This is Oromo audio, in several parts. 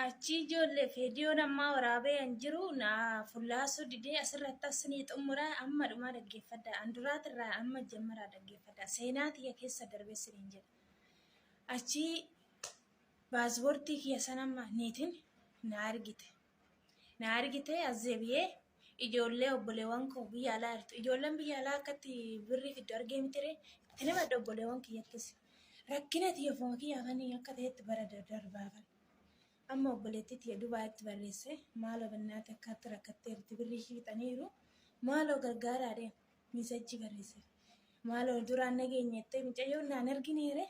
Achii ijoollee viidiyoon ammaa waraabee an jiru na fullaasuu didee asirratti asinii xumuraa amma dhumaa dhaggeeffadha. An duraatirraa amma jammaraa dhaggeeffadha. Seenaa tiyya keessa darbee siniin jedha. Achii baaspoortii kiyya sana amma niitiin na argite. Na argite as deebi'ee ijoollee obboleewwan koo biyya alaa jirtu. Ijoolleen biyya alaa akkatti birrii fiddu argee mitiree itti himadha obboleewwan kiyyattis. Rakkina tiyya ofuma kiyyaafanii akka ta'etti bara darbaafan. Amma obboleettii tiyya Dubaayitti barreesse maaloo bannaati akkaatti rakkatteerti birrii ishii fixaniiru maaloo gargaaraa deema miisajjii barreesse. Maaloo duraan nageenya jettee mucayyoon naan argineere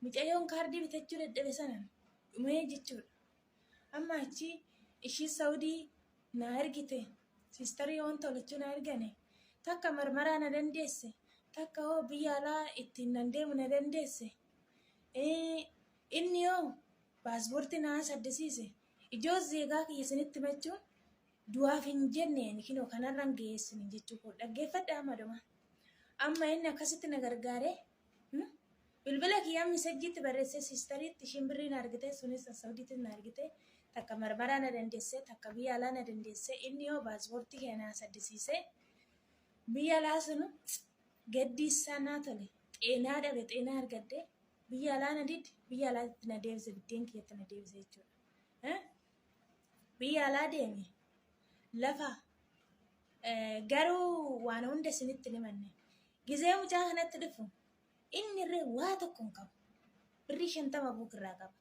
mucayyoon kaardii bitachuu dadhabe sana dhumee jechuudha. Amma achi ishii Saudii naa ergite siistarii wanta olachuu naa ergane takka marmaraa na dandeesse takka hoo biyya alaa ittiin nan deemu na dandeesse. Inni hoo paaspoortii naa saddisiise ijoo zeegaa kiyya isinitti himachuun du'aaf hin jenne ani kinoo kanarran geessini jechuu koo dhaggeeffadha amma dhuma. Amma inni akkasitti na gargaaree bilbila kiyyaa misajjiitti barreessee siistariitti ishiin birrii na argite sunis Saudiitti na argite takka marmaraa na dandeesse takka biyya alaa na dandeesse inni hoo paaspoortii kiyya naa saddisiise biyya alaa sunu gaddi isaa naa tole xeenaa dhabe xeenaa argadde biyya alaa na dide biyya alaatti na deebise biddeen kiyyatti na deebise jechuudha. Biyya alaa deeme lafa garuu waan hunda isinitti hin himanne. Gizee mucaa kanatti dhufu inni irree waa tokko hin qabu. Birrii 50 buukirraa qaba.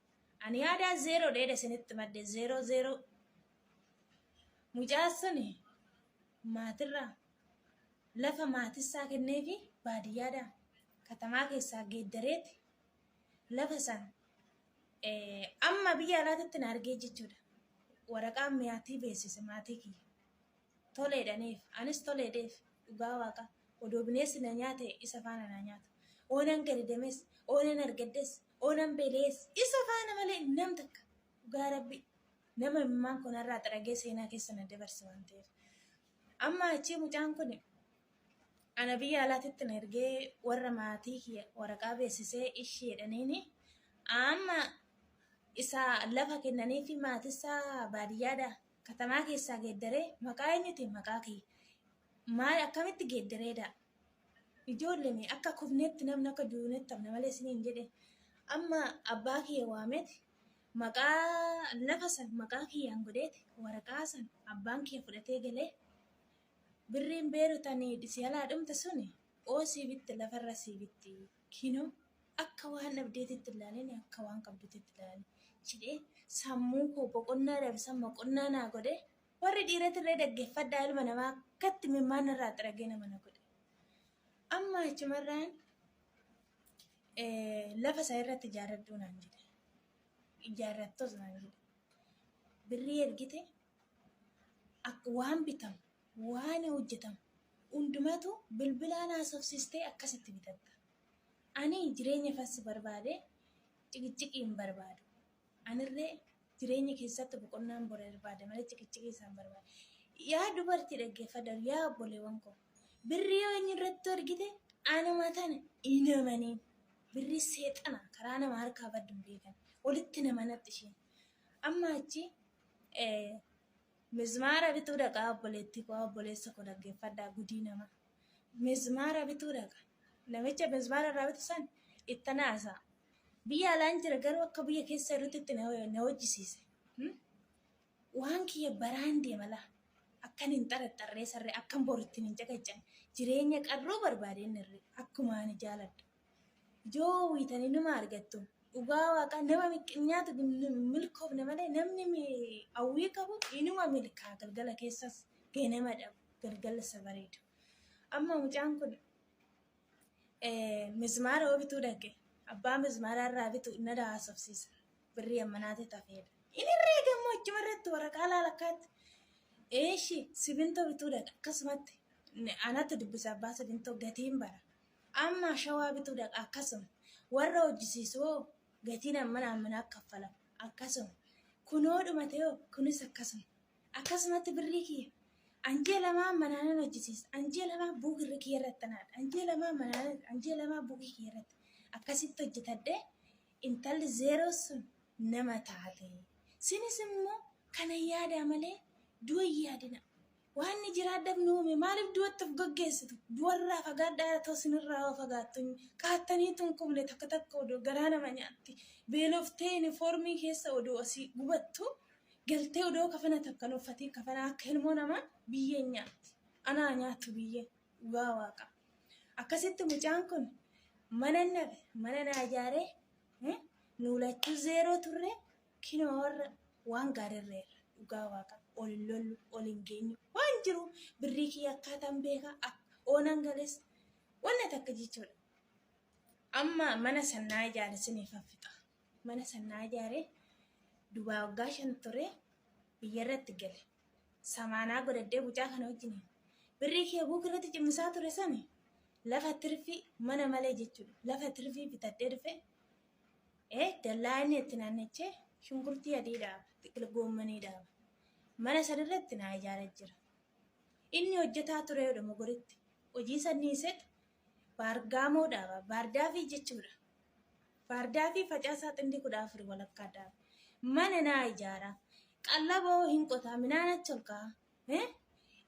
Ani yaadaa zeeroo dheedha isinitti madde zeeroo zeeroo. Mucaa suni maatirraa lafa maatissaa kenneefi baadiyyaadhaa katamaa keessaa geeddareeti lafa san amma biyya alaatitti na argee jechuudha. Waraqaan maatii beeksise maatii kiyya. Toleedhaniif anis toleedheef dhugaa waaqa odoo bineensi na nyaate isa faana na nyaata. Oonan gadi demes, oonan argaddes, oonan beelees isa faana malee nam takka dhugaa rabbi nama imimmaan kun irraa xaragee seenaa keessa na dabarse waan ta'eef. Amma achii mucaan kun ana biyya alaatitti na ergee warra maatii kiyya waraqaa beeksisee ishii jedhaniini amma isa lafa kennanii fi maatisaa baadiyyaadha katamaa keessaa geeddaree maqaa eenyutiin maqaa kiyya maal akkamitti geeddareedha ijoollee mee akka kufnetti namni akka duunetti hafna malee isiniin jedhe amma abbaa kiyya waameeti maqaa lafa san maqaa kiyyaan godheeti waraqaa san abbaan kiyya fudhatee galee birriin beerutan si alaa dhumte suni oo sii bitte lafarra sii bitti kinoo akka waan dhabdeetitti ilaalini akka waan qabduutitti ilaalini jedhee sammuu koo boqonnaa dhabe san boqonnaa naa godhe warri dhiiratirree dhaggeeffadhaa ilma namaa akkatti mimmaan irraa xaragee nama na godhe amma achumarraan lafa isaa irratti ijaarradhuu naan jedhe. Ijaarrattos naan jedhe. Birrii ergite akka waan bitamu waan hojjetamu hundumatu bilbilaan haasofsiistee akkasitti bitatta. Ani jireenya fassi barbaade ciqiciqii hin barbaadu. Anirree jireenya keessatti boqonnaan barbaada malee ciqiciqii isaan barbaada. Yaa dubartii dhaggeeffadha yaa obboleewwan koo. Birrii yoo inni irratti argite anuma tana hin amaniin. Birrii seexana karaa nama harkaa baddu hin beekan. Walitti nama natti isheen. Amma achi mizmaara bituu dhaqaa obboleettii koo obboleessa koo dhaggeeffadhaa gudii nama. Mizmaara bituu dhaqa. Namicha mizmaara irraa bitu san itti naasaa. Biyya alaan jira garuu akka biyya keessa jirutti na hojjisiise. Waan kiyya baraan deema laa. Akkan hin xaraxxarree sarree akkan boru ittiin hin caqaccan jireenya qarruu barbaade inni irree akkuma ani jaaladhu. Ijoo wiitanii numa argattu. Dhugaa waaqaa nama miqqinyaatu milkoofne malee namni hawwii qabu inuma milkaa galgala keessas ganama dhabu galgala isa bareedu. Amma mucaan kun mizmaara yoo bituu dhaqe abbaa mizmaaraa irraa bitu na haasofsiisa. Birrii ammanaati tafeedha. Inni irree gammoo achuma irratti waraqaa laalakkaatti. Eeshi sibintoo bituu dhaqa akkasumatti anatu dubbisa abbaa sibintoo gatiin bara. Amma shawaa bituu dhaqa akkasuma warra hojjisiisoo gatiin ammana ammanaa kaffalamu akkasuma. Kunoo dhumate hoo kunis akkasuma. Akkasumatti birrii kiyya anjee lamaa manaanan hojjisiisa. Anjee lamaa buukirri kiyya irratti naadha. Anjee lamaa manaanan anjee lamaa buukii kiyya irratti akkasitti hojjetadhee intalli zeeroo sun nama taate. Sinis immoo kana yaadaa malee du'a hin yaadina. Waan ni jiraadhaaf nu uume maaliif du'atti of gaggeessitu? Du'arraa fagaadhaa ta'u sinirraa hoo fagaattu kaattanii tun kubne takka takka odoo garaa nama nyaatti. Beeloftee yuunifoormii keessa odoo asii gubattu galtee odoo kafana takka hin uffatiin kafana akka ilmoo namaa biyyeen nyaatti. Anaa nyaattu biyyeen dhugaa waaqa. Akkasitti mucaan kun mana nabe mana naa ijaaree nuu lachuu zeeroo turre kinoo warra waan gaariirreerra dhugaa waaqa ol hin lollu ol hin geenyu waan jiru birrii kiyya akkaataan beeka oonan gales wanna takka jechuudha. Amma mana sannaa ijaare siniif fixa. Mana sannaa ijaare dubaa waggaa 5 ture biyya irratti gale. Samaanaa godhadhee mucaa kana wajjin birrii kiyya buuk irratti cimmisaa ture sani lafa tirfii mana malee jechuudha. Lafa tirfii bitadhee dhufe dallaa inni itti naannechee shunkurtii adii dhaaba, xiqil goommanii dhaaba. Mana sanirratti naa ijaaree jira. Inni hojjetaa ture jedhu mogoritti. Hojii sannii iseet baargaamoo dhaaba. Baardaafii jechuudha. Baardaafii facaasaa xindii 14 walakkaa dhaaba. Mana naa ijaara. Qallaboo hin qotaa minaan achi ol ka'a.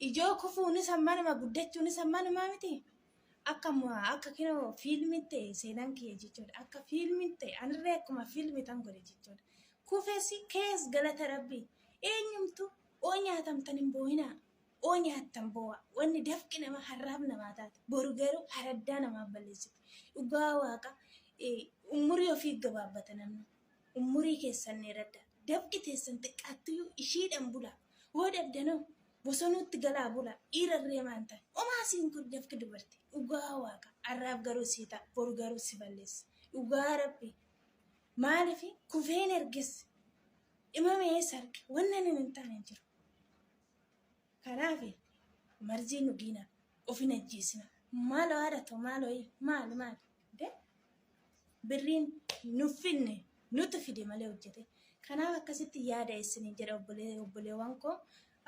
Ijoo kufuunis ammanuma guddachuunis ammanumaa miti. Akka akka kinoo fiilmii ta'e seenaan kiyya jechuudha. Akka fiilmii ta'e anirree akkuma fiilmii tan godhe jechuudha. Kufesi kees galata rabbii. Eenyumtu oo nyaatamtan hin boo'inaa. Oo nyaattan boo'a. Wanni dafqi nama har'aaf namaa taate. Boru garuu haraddaa namaaf balleessiti. Dhugaa waaqa umurii ofii gabaabbata namni. Umurii keessan dheeradha. Dafqi teessan xiqqaattuyyuu ishiidhaan bulaa. Hoo dhabdanoo bosonuutti galaa bulaa. Dhiirarree maan ta'e. Omaa siin kun dafqi dubartii. Dhugaa waaqa har'aaf garuu sii ta'a. Boru garuu si balleessa. Dhugaa rabbi. Maaliif kufeen erges dhimamee sarge wanna inni hin taane hin jiru. Kanaaf marzii nu diina of hin ajjeesina. Maaloo haadha too maaloo maali maali de birriin nu finne nutu fide malee hojjete. Kanaaf akkasitti yaada isiniin jedha obboleewwan koo.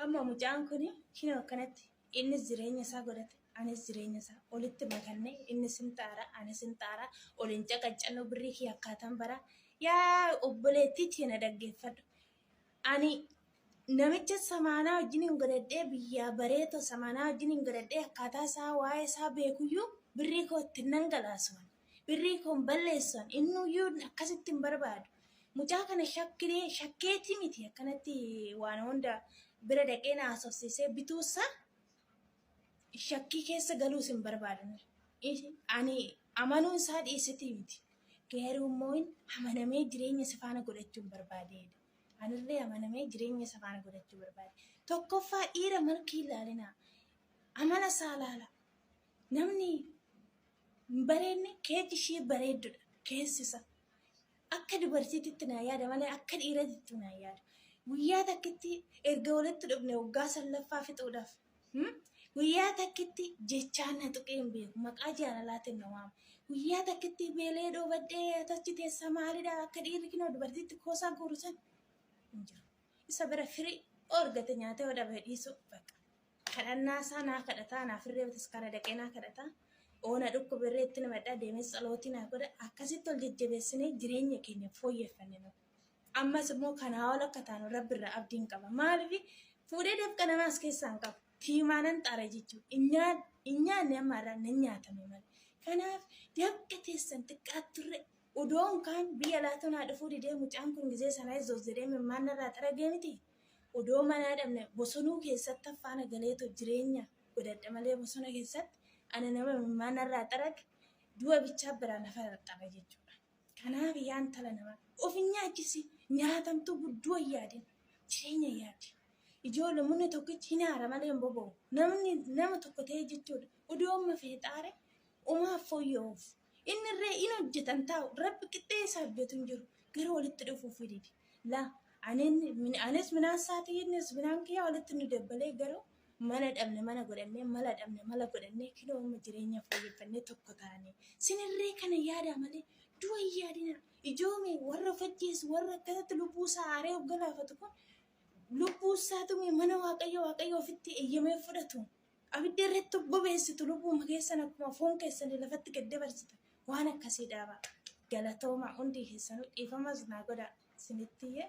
Amma mucaan kun kinoo akkanatti innis jireenya isaa godhate anis jireenya isaa olitti makanne innis hin xaara anis hin xaara ol hin caqaccannu birrii kiyya akkaataan bara yaa obboleettii tiyya na dhaggeeffadhu. Ani namicha samaanaa wajjin godhadhee biyyaa bareeto samaanaa wajjin godhadhee akkaataa isaa waa'ee isaa beekuyyuu birrii koo ittiin nan galaasuwan birrii koo hin balleessuwan innuyyuu akkasitti hin barbaadu. Mucaa kana shakkee shakkeetii miti akkanatti waan hunda bira dhaqee na haasofsiisee bituusaa shakkii keessa galuus hin barbaadu. Ani amanuu isaa dhiisetii miti. Garuu immoo amanamee jireenya isa faana godhachuu hin barbaadedha. Anillee amanamee jireenya isa faana godhachuu barbaade. Tokkoffaa dhiira malkii ilaalinaa. Amala isaa ilaala. Namni hin bareedne keechi ishee bareeddudha. Keessi isaa. Akka dubartiitti naa yaada malee akka dhiiratitti naa yaada. Guyyaa takkitti erga walitti dhufne waggaa sallaffaa fixuudhaaf. Guyyaa takkitti jechaan na tuqee hin beeku. Maqaa jaalalaatiin na waama. Guyyaa takkitti beelee dhoobadhee tachi teessa maalidha akka dhiirri kinoo dubartiitti koosaa guuru san hin jiru. Isa bira firii argate nyaatee yoo dhabe dhiisu bakka. Kadhannaa isaa naa kadhataa naaf irree bataskaana dhaqee naa kadhataa. Oona dhukkuba irree itti namadhaa deemee tsalootii naa godha. Akkasitti ol jajjabeessinee jireenya keenya fooyyeffanne nu. Ammas immoo kanaa ol akka taanu rabbi irraa abdiin qaba. Maaliif fuudhee dafqa namaas keessaa hin qabu. Tiimaanan xaara jechuudha. Hin nyaanne amma irraa nan nyaatame malee. Kanaaf dafqa teessan xiqqaatturre odoon kaan biyya laatoo naa dhufuu didee mucaan kun gizee sanaa zoos jedhee mimmaan narraa xaragee miti. Odoo manaa dhabne bosonuu keessatti affaana galeetoo jireenya godhadha malee bosona keessatti ana nama mimmaan narraa xarage du'a bichaa biraa lafa xara jechuudha. Kanaaf yaa intala namaa of hin nyaachisi nyaatamtuu guddoo hin yaadin jireenya yaadi. Ijoollee murni tokkichi hin haara malee hin boba'u. Namni nama tokko ta'ee jechuudha. Odoo amma feexaare umaaf fooyya'uuf. Inni irree in hojjetan taa'u rabbi qixxee isaa hojjetu hin jiru. Garuu walitti dhufuuf didi. Laa anis minaan isaatii innis minaan kiyyaa walitti nu dabbalee garuu mana dhabne mana godhannee mala dhabne mala godhannee kinoo amma jireenya fooyyeffannee tokko taane. Sinirree kana yaadaa malee du'a hin yaadina. Ijoome warra of ajjeesu warra akkasatti lubbuu isaa aaree of galaafatu kun lubbuu isaatu mana waaqayyo waaqayyo ofitti eeyyamee fudhatu. Abidda irratti of bobeessitu lubbuuma keessan akkuma foon keessan lafatti gad dabarsitu waan akkasii dhaaba. Galatooma hundi keessanuu dhiifamas naa godha. Isinitti.